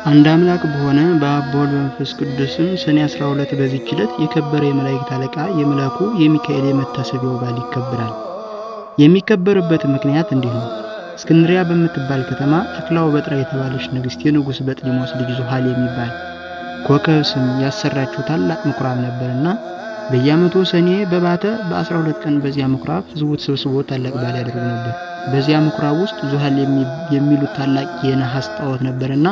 አንድ አምላክ በሆነ በአብ በወልድ በመንፈስ ቅዱስም ሰኔ 12 በዚህች ዕለት የከበረ የመላእክት አለቃ የመልአኩ የሚካኤል የመታሰቢያው በዓል ይከበራል። የሚከበርበት ምክንያት እንዲህ ነው። እስክንድሪያ በምትባል ከተማ አክላው በጥራ የተባለች ንግሥት የንጉሥ በጥሊሞስ ልጅ ዙሃል የሚባል ኮከብ ስም ያሰራችው ታላቅ ምኩራብ ነበርና በየዓመቱ ሰኔ በባተ በ12 ቀን በዚያ ምኩራብ ሕዝቡ ተሰብስቦ ታላቅ በዓል ያደርጉ ነበር። በዚያ ምኩራብ ውስጥ ዙሃል የሚሉት ታላቅ የነሐስ ጣዖት ነበርና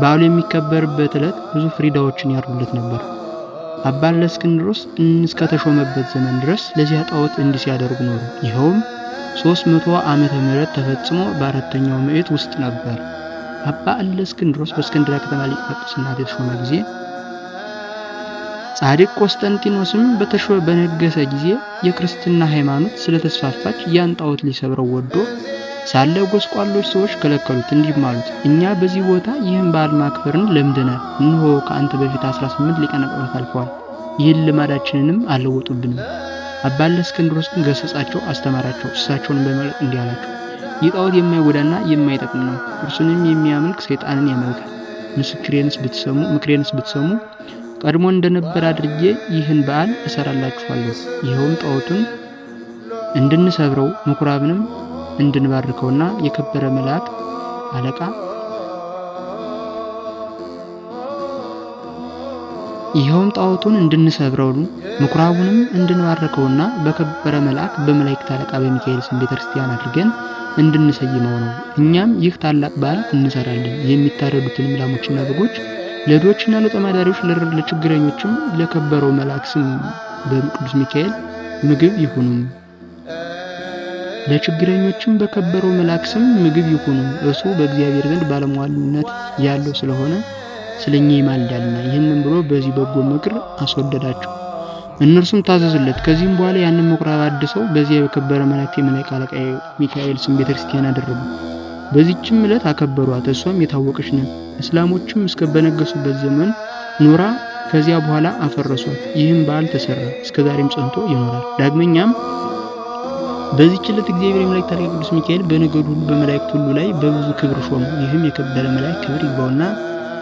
በዓሉ የሚከበርበት ዕለት ብዙ ፍሪዳዎችን ያርዱለት ነበር። አባ እለእስክንድሮስ እስከተሾመበት ዘመን ድረስ ለዚያ ጣዖት እንዲህ ሲያደርጉ ኖሩ። ይኸውም 300 ዓመተ ምህረት ተፈጽሞ በአራተኛው ምዕት ውስጥ ነበር። አባ እለእስክንድሮስ በእስክንድርያ ከተማ ሊቀ ጵጵስናት የተሾመ ጊዜ ጻድቅ ቆስጠንጢኖስም በነገሰ ጊዜ የክርስትና ሃይማኖት ስለተስፋፋች ያን ጣዖት ሊሰብረው ወዶ ሳለ ጎስቋሎች ሰዎች ከለከሉት። እንዲህም አሉት፣ እኛ በዚህ ቦታ ይህን በዓል ማክበርን ለምደናል። እነሆ ከአንተ በፊት 18 ሊቃነ ጳጳሳት አልፈዋል። ይህን ልማዳችንንም አልለወጡብንም። አባ እለእስክንድሮስ ግን ገሰጻቸው፣ አስተማራቸው። እሳቸውን በመግለጥ እንዲህ አላቸው፣ ይህ ጣዖት የማይጎዳና የማይጠቅም ነው። እርሱንም የሚያመልክ ሰይጣንን ያመልካል። ምክሬንስ ብትሰሙ ቀድሞ እንደነበር አድርጌ ይህን በዓል እሰራላችኋለሁ። ይኸውም ጣዖቱን እንድንሰብረው ምኩራብንም እንድንባርከውና የከበረ መልአክ አለቃ ይኸውም ጣዖቱን እንድንሰብረው ምኩራቡንም እንድንባርከውና በከበረ መልአክ በመላእክት አለቃ በሚካኤል ስም ቤተክርስቲያን አድርገን እንድንሰይመው ነው። እኛም ይህ ታላቅ በዓል እንሰራለን። የሚታረዱትንም ላሞችና በጎች ለድሆችና ለጦም አዳሪዎች ለችግረኞችም ለከበረው መልአክ ስም በቅዱስ ሚካኤል ምግብ ይሁኑ። ለችግረኞችም በከበረው መልአክ ስም ምግብ ይሁኑ። እርሱ በእግዚአብሔር ዘንድ ባለሟልነት ያለው ስለሆነ ስለኛ ይማልዳልና። ይህንን ብሎ በዚህ በጎ ምክር አስወደዳቸው። እነርሱም ታዘዙለት። ከዚህም በኋላ ያንን ምኩራብ አድሰው በዚያ የከበረ መላእክት የመላእክት አለቃ ሚካኤል ስም ቤተክርስቲያን አደረጉ። በዚህችም ዕለት አከበሯት። እሷም የታወቀች ናት። እስላሞችም እስከ በነገሱበት ዘመን ኖራ ከዚያ በኋላ አፈረሷት። ይህም በዓል ተሰራ፣ እስከ ዛሬም ጸንቶ ይኖራል። ዳግመኛም በዚህች ዕለት እግዚአብሔር የመላእክት አለቃ ቅዱስ ሚካኤል በነገዱ ሁሉ በመላእክት ሁሉ ላይ በብዙ ክብር ሾመው። ይህም የከበረ መልአክ ክብር ይግባውና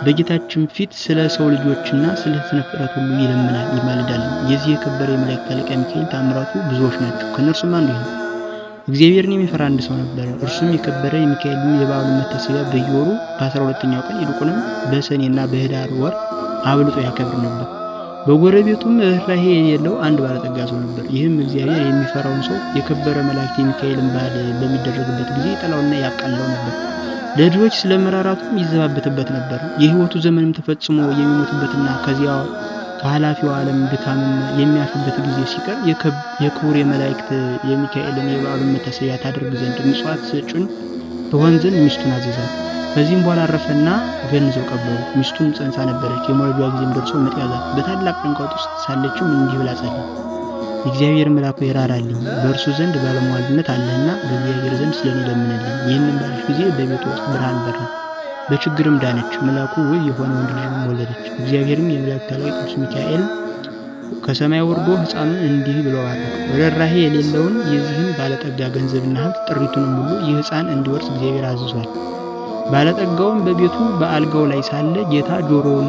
በጌታችን ፊት ስለ ሰው ልጆችና ስለ ስነ ፍጥረት ሁሉ ይለምናል ይማልዳል። የዚህ የከበረ የመላእክት አለቃ ሚካኤል ተአምራቱ ብዙዎች ናቸው። ከእነርሱም አንዱ ይህ ነው። እግዚአብሔርን የሚፈራ አንድ ሰው ነበረ። እርሱም የከበረ የሚካኤልን የበዓሉን መታሰቢያ በየወሩ በ12ኛው ቀን ይልቁንም በሰኔና በህዳር ወር አብልጦ ያከብር ነበር። በጎረቤቱም ርኅራኄ የሌለው አንድ ባለጠጋ ሰው ነበር። ይህም እግዚአብሔር የሚፈራውን ሰው የከበረ መላእክት የሚካኤልን በዓል በሚደረግበት ጊዜ ይጠላውና ያቃልለው ነበር። ለድሆች ስለ መራራቱም ይዘባበትበት ነበር። የሕይወቱ ዘመንም ተፈጽሞ የሚሞትበትና ከዚያ ከኃላፊው ዓለም ድካምም የሚያርፍበት ጊዜ ሲቀር የክቡር የመላእክት የሚካኤልን የበዓሉን መታሰቢያ ታደርግ ዘንድ ምጽዋት ሰጪውን ትሆን ዘንድ ሚስቱን አዘዛት። ከዚህም በኋላ አረፈና ገንዘው ቀበሩ። ሚስቱም ጸንሳ ነበረች። የመውለጇ ጊዜም ደርሶ ምጥ ያዛት። በታላቅ ጭንቀት ውስጥ ሳለችም እንዲህ ብላ ጸለየች። እግዚአብሔር መልአኩ ይራራልኝ፣ በእርሱ ዘንድ ባለሟልነት አለህና በእግዚአብሔር ዘንድ ስለኔ ለምንልኝ። ይህንን ባለች ጊዜ በቤቷ ውስጥ ብርሃን በራ፣ በችግርም ዳነች። መልአኩ ውብ የሆነ ወንድ ልጅም ወለደች። እግዚአብሔርም የመላእክት አለቃ ቅዱስ ሚካኤል ከሰማይ ወርዶ ሕፃኑን እንዲህ ብሎ ባረከው። ርኅራኄ የሌለውን የዚህን ባለጠጋ ገንዘብና ሀብት ጥሪቱንም ሁሉ ይህ ሕፃን እንዲወርስ እግዚአብሔር አዝዟል። ባለጠጋውም በቤቱ በአልጋው ላይ ሳለ ጌታ ጆሮውን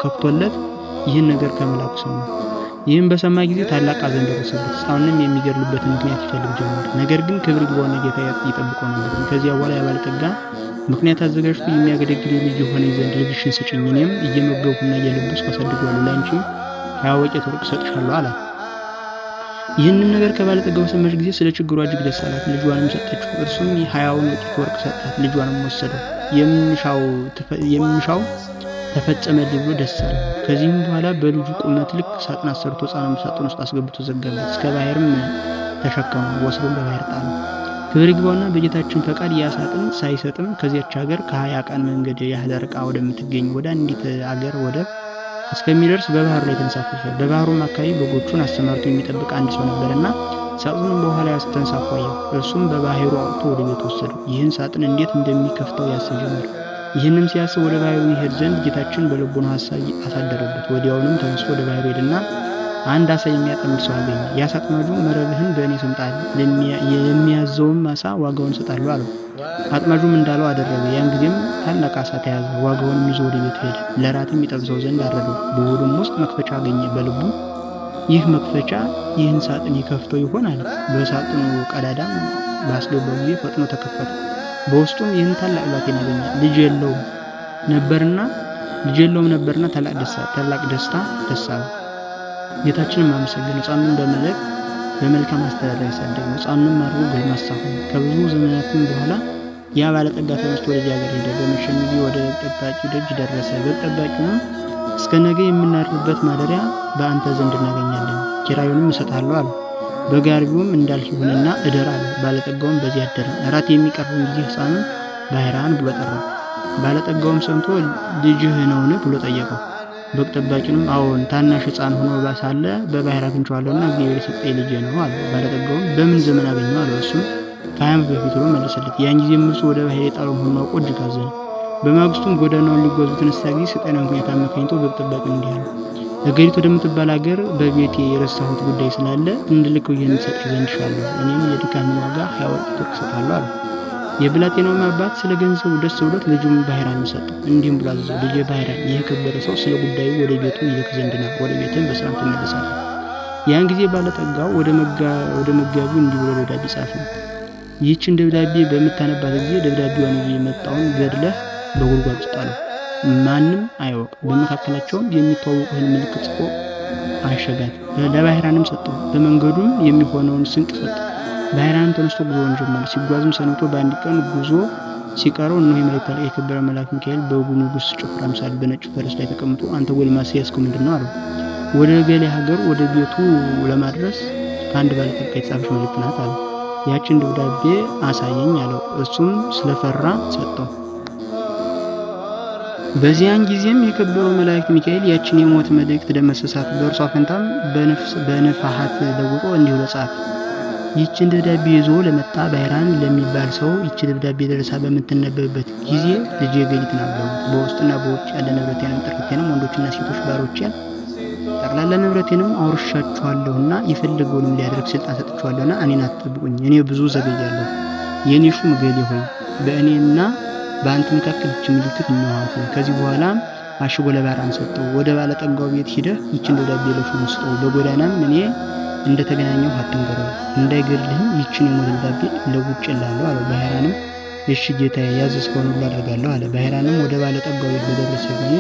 ከፍቶለት ይህን ነገር ከመልአኩ ሰማ። ይህም በሰማ ጊዜ ታላቅ ሐዘን ደረሰበት። ሕፃኑንም የሚገድልበትን ምክንያት ይፈልግ ጀመር። ነገር ግን ክብር ይግባውና ጌታ ይጠብቀው ነበር። ከዚያ በኋላ ያባለጠጋ ምክንያት አዘጋጅቶ የሚያገለግል ልጅ የሆነ ዘንድ ልጅሽን ስጭኝ፣ እኔም እየመገብኩና እየለበስኩ አሳድገዋለሁ፣ ለአንቺም 20 ወቄት ወርቅ እሰጥሻለሁ አላት። ይህንም ነገር ከባለጠጋው በሰማች ጊዜ ስለ ችግሯ እጅግ ደስ አላት። ልጇንም ሰጠችው። እርሱም 20ውን ወቄት ወርቅ ሰጣት። ልጇንም ወሰደው። የምንሻው ተፈጸመልኝ ብሎ ደስ አለ። ከዚህም በኋላ በልጁ ቁመት ልክ ሳጥን አሰርቶ ሕፃኑን ሳጥን ውስጥ አስገብቶ ዘጋበት። እስከ ባህርም ተሸከመው፣ ወስዶም በባህር ጣለው። ክብር ይግባውና በጌታችን ፈቃድ ያ ሳጥን ሳይሰጥም ከዚያች ሀገር ከ20 ቀን መንገድ ያህል ርቃ ወደምትገኝ ወደ አንዲት አገር ወደብ እስከሚደርስ በባህሩ ላይ ተንሳፈፈ። በባህሩም አካባቢ በጎቹን አሰማርቶ የሚጠብቅ አንድ ሰው ነበርና ሳጥኑን በውኃ ላይ ተንሳፎ አየው። እርሱም በባህሩ አውጥቶ ወደ ቤቱ ወሰደው። ይህን ሳጥን እንዴት እንደሚከፍተው ያስብ ጀመር። ይህንም ሲያስብ ወደ ባህሩ ይሄድ ዘንድ ጌታችን በልቡናው ሐሳብ አሳደረበት። ወዲያውኑም ተነስቶ ወደ ባህሩ ሄደና አንድ አሳ የሚያጠምድ ሰው አገኘ። የአሳ አጥማጁ መረብህን በእኔ ስም ጣል፣ የሚያዘውም አሳ ዋጋውን እሰጣለሁ አለው። አጥማጁም እንዳለው አደረገ። ያን ጊዜም ታላቅ አሳ ተያዘ። ዋጋውንም ይዞ ወደ ቤቱ ሄደ። ለራትም ይጠብሰው ዘንድ አረደው። በሆዱም ውስጥ መክፈቻ አገኘ። በልቡ ይህ መክፈቻ ይህን ሳጥን ይከፍተው ይሆን አለ። በሳጥኑ ቀዳዳም ባስገባው ጊዜ ፈጥኖ ተከፈተ። በውስጡም ይህን ታላቅ ብላቴና አገኘ። ልጅ የለውም ነበርና ታላቅ ደስታ ደስ አለው። ጌታችንም አመሰገነ። ሕፃኑን በመልክ በመልካም አስተዳደር ያሳደገው። ሕፃኑንም አድጎ ጎልማሳ ሆነ። ከብዙ ዘመናትም በኋላ ያ ባለጠጋ ተነስቶ ወደዚያ ሀገር ሄደ። በመሸም ጊዜ ወደ በግ ጠባቂው ደጅ ደረሰ። በግ ጠባቂውም እስከ ነገ የምናድርበት ማደሪያ በአንተ ዘንድ እናገኛለን፣ ኪራዩንም እሰጥሃለሁ አለው። በግ አርቢውም እንዳልህ ይሁንና እደር አለው። ባለጠጋውም በዚያ አደረ። እራት የሚቀርብም ጊዜ ሕፃኑን ባህራን ብሎ ጠራው። ባለጠጋውም ሰምቶ ልጅህ ነውን ብሎ ጠየቀው። በግ ጠባቂውንም አዎን፣ ታናሽ ሕፃን ሆኖ ሳለ በባሕር አግኝቼዋለሁና እግዚአብሔር የሰጠኝ ልጄ ነው አለው። ባለጠጋውም በምን ዘመን አገኘው አለው። እሱም ከ20 ዓመት በፊት ብሎ መለሰለት። ያን ጊዜም እርሱ ወደ ባሕር የጣለው መሆኑን አውቆ እጅግ አዘነ። በማግስቱም ጎዳናውን ሊጓዝ በተነሳ ጊዜ ሰይጣናዊ ምክንያት አመካኝቶ በግ ጠባቂውን እንዲህ አለው፣ እገሊት ወደምትባል ሀገር በቤቴ የረሳሁት ጉዳይ ስላለ እንድልከው ይህን ትሰጠኝ ዘንድ እሻለሁ። እኔም የድካምን ዋጋ 20 ወርቅ እሰጥሃለሁ አለው። የብላቴናውም አባት ስለ ገንዘቡ ደስ ብሎት ልጁን ባህራንን ሰጠው። እንዲህም ብሎ አዘዘው፣ ልጄ ባህራን፣ ይህ የከበረ ሰው ስለ ጉዳዩ ወደ ቤቱ ይልክ ዘንድ ና፣ ወደ ቤትህም በሰላም ትመለሳለህ። ያን ጊዜ ባለጠጋው ወደ መጋቢው እንዲህ ብሎ ደብዳቤ ጻፈ። ይህችን ደብዳቤ በምታነባት ጊዜ ደብዳቤዋን ይዞ የመጣውን ገድለህ በጉድጓድ ውስጥ ጣለው፣ ማንም አይወቅ። በመካከላቸውም የሚተዋወቁህን ምልክት ጽፎ አሸጋት። ለባህራንም ሰጠው። በመንገዱም የሚሆነውን ስንቅ ሰጠው። ባህራንም ተነስቶ ጉዞውን ጀመረ። ሲጓዝም ሰንብቶ በአንድ ቀን ጉዞ ሲቀረው እነሆ የመላእክት አለቃ የከበረ መልአክ ሚካኤል በንጉሥ ጭፍራ አምሳል በነጭ ፈረስ ላይ ተቀምጦ አንተ ጎልማሳ ያዝከው ምንድን ነው አለው። ወደ ገሌ ሀገር ወደ ቤቱ ለማድረስ ከአንድ ባለጠጋ የተጻፈች መልእክት ናት አለው። ያችን ደብዳቤ አሳየኝ አለው። እሱም ስለፈራ ሰጠው። በዚያን ጊዜም የከበረው መላእክት ሚካኤል ያችን የሞት መልእክት ደመሰሳት። በእርሷ ፈንታም በንፍሐት ለውጦ እንዲህ ብሎ ጻፈ። ይህችን ደብዳቤ ይዞ ለመጣ ባህራን ለሚባል ሰው ይህች ደብዳቤ ደርሳ በምትነበብበት ጊዜ ልጄ ገሊትን አጋቡት፣ በውስጥና በውጭ ያለ ንብረቴንም ጥሪቴንም ወንዶችና ሴቶች ባሮቼን ጠቅላላ ንብረቴንም አውርሻችኋለሁና የፈለገውንም ሊያደርግ ስልጣን ሰጥቼዋለሁና እኔን አትጠብቁኝ፣ እኔ ብዙ ዘገያለሁ። የእኔ ሹም እገሌ ሆይ በእኔና በአንተ መካከል ይህች ምልክት እነኋት። ከዚህ በኋላ አሽጎ ለባህራን ሰጠው። ወደ ባለጠጋው ቤት ሂደህ ይህችን ደብዳቤ ለሹሙ ስጠው። በጎዳናም እኔ እንደተገናኘው አትንገረው፣ እንዳይገድልህም ይህችን የሞት ደብዳቤ ለውጬልሃለሁ አለው። ባህራንም እሺ ጌታዬ፣ ያዘዝከውን ሁሉ አደርጋለሁ አለ። ባህራንም ወደ ባለጠጋው ቤት በደረሰ ጊዜ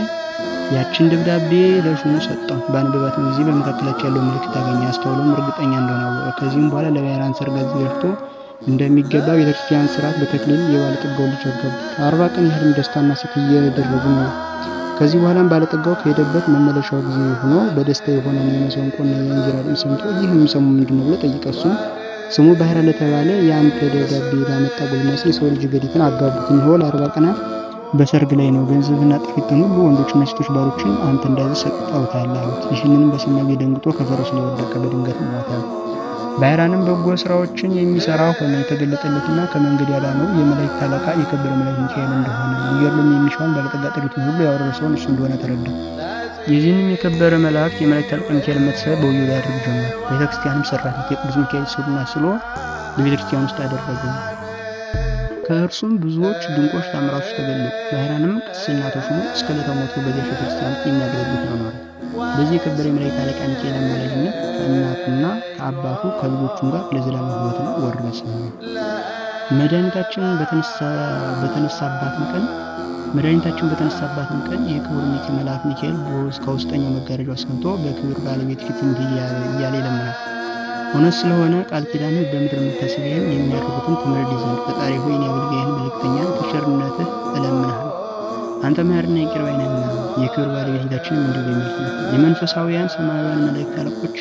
ያችን ደብዳቤ ለሹሙ ሰጠው። ባነበባትም ጊዜ በመካከላቸው ያለው ምልክት አገኘ። አስተውሎም እርግጠኛ እንደሆነ አወቀ። ከዚህም በኋላ ለባህራን ሰርግ አዘጋጅቶ እንደሚገባ ቤተክርስቲያን ስርዓት በተክሊል የባለጠጋው ልጅ አጋቡት። 40 ቀን ያህልም ደስታና ሐሴት እያደረጉ ነው። ከዚህ በኋላም ባለጠጋው ከሄደበት መመለሻው ጊዜ ሆኖ በደስታ የሆነውን የመሰንቆና የእንዚራ ድምፅ ሰምቶ ይህ የሚሰማው ምንድን ነው ብሎ ጠየቀ። እሱም ስሙ ባህራን ለተባለ የአንተ ደብዳቤ ላመጣ ጎልማሳ የሰው ልጅ ገዲትን አጋቡት። እነሆ ለ40 ቀናት በሰርግ ላይ ነው። ገንዘብና ጥሪትን ሁሉ ወንዶችና ሴቶች ባሮችን አንተ እንዳዘዝ ሰጠውታል አሉት። ይህንንም በሰማ ጊዜ ደንግጦ ከፈረሱ ላይ ወደቀ፣ በድንገት ሞተ። ባህራንም በጎ ስራዎችን የሚሰራ ሆነ። የተገለጠለትና ከመንገድ ያዳነው የመላእክት አለቃ የከበረ መልአክ ሚካኤል እንደሆነ ሊገድለውም የሚሻውን ባለጠጋ ጥሪቱን ሁሉ ያወረሰውን እሱ እንደሆነ ተረዳ። የዚህንም የከበረ መልአክ የመላእክት አለቃ ሚካኤል መታሰቢያ በወየው ላይ ያደርግ ጀመር። ቤተክርስቲያንም ሰራለት። የቅዱስ ሚካኤል ስዕሉን አስሎ በቤተክርስቲያን ውስጥ አደረገው። ከእርሱም ብዙዎች ድንቆች ታምራቶች ተገለጡ። ባህራንም ቅስና ተሹሞ እስከ ዕለተ ሞቱ በዚያች ቤተክርስቲያን ውስጥ የሚያገለግል ሆኖ ኖረ። በዚህ የከበረ የመላእክት አለቃ ሚካኤል አማላጅነት ከእናቱና ከአባቱ ከልጆቹም ጋር ለዘላለም ሕይወትን ወረሰ። መድኃኒታችን በተነሳባትም ቀን መድኃኒታችን በተነሳባትም ቀን የክቡር መልአክ ሚካኤል ከውስጠኛው መጋረጃው አስገብቶ በክብር ባለቤት ፊት እንዲህ እያለ ይለምናል። እውነት ስለሆነ ቃል ኪዳንህ በምድር መታሰቢያን የሚያደርጉትን ትምርልኝ ዘንድ ፈጣሪ ሆይ እኔ አገልጋይህን መልእክተኛን ከቸርነትህ እለምንሃለሁ። አንተ መሐሪና ይቅር ባይ ነህና። የክብር ባለቤት ጌታችንም እንዲሁ በሚል የመንፈሳውያን ሰማያውያን መላእክት አለቆች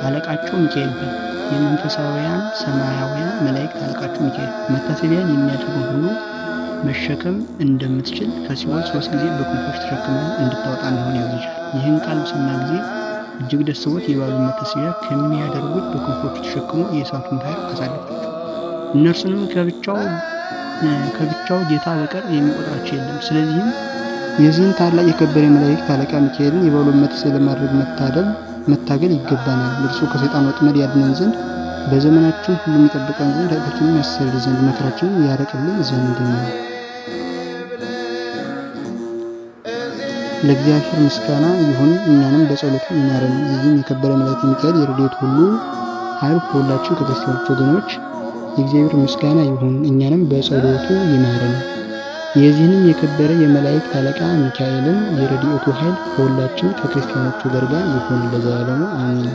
አለቃቸው ሚካኤል ሆይ የመንፈሳውያን ሰማያውያን መላእክት አለቃቸው ሚካኤል መታሰቢያን የሚያደርጉ ሁሉ መሸከም እንደምትችል ከሲኦል 3 ጊዜ በክንፎች ተሸክመህ እንድታወጣ እንደሆነ ያዝሻል። ይህን ቃል በሰማ ጊዜ እጅግ ደስ ብሎት የበዓሉን መታሰቢያ ከሚያደርጉት በክንፎቹ ተሸክሞ የእሳቱን ባህር አሳለፋቸው። እነርሱንም ከብቻው ጌታ በቀር የሚቆጥራቸው የለም። ስለዚህም የዚህን ታላቅ የከበረ የመላእክት አለቃ ሚካኤልን የበዓሉን መታሰቢያ ለማድረግ መታደል መታገል ይገባናል። እርሱ ከሰይጣን ወጥመድ ያድነን ዘንድ በዘመናችን ሁሉ የሚጠብቀን ዘንድ ኃጢአታችንን ያስተሰርይ ዘንድ መከራችንን ያርቅልን ዘንድ ነው። ለእግዚአብሔር ምስጋና ይሁን፣ እኛንም በጸሎቱ ይማረን። የዚህም የከበረ መልአክ ሚካኤል የረድኤቱ ሁሉ ኃይል ከሁላችን ከክርስቲያኖች ወገኖች የእግዚአብሔር ምስጋና ይሁን፣ እኛንም በጸሎቱ ይማረን። የዚህንም የከበረ የመላእክት አለቃ ሚካኤልን የረድኤቱ ኃይል ከሁላችን ከክርስቲያኖች ወገን ጋር ይሁን ለዘላለሙ አሜን።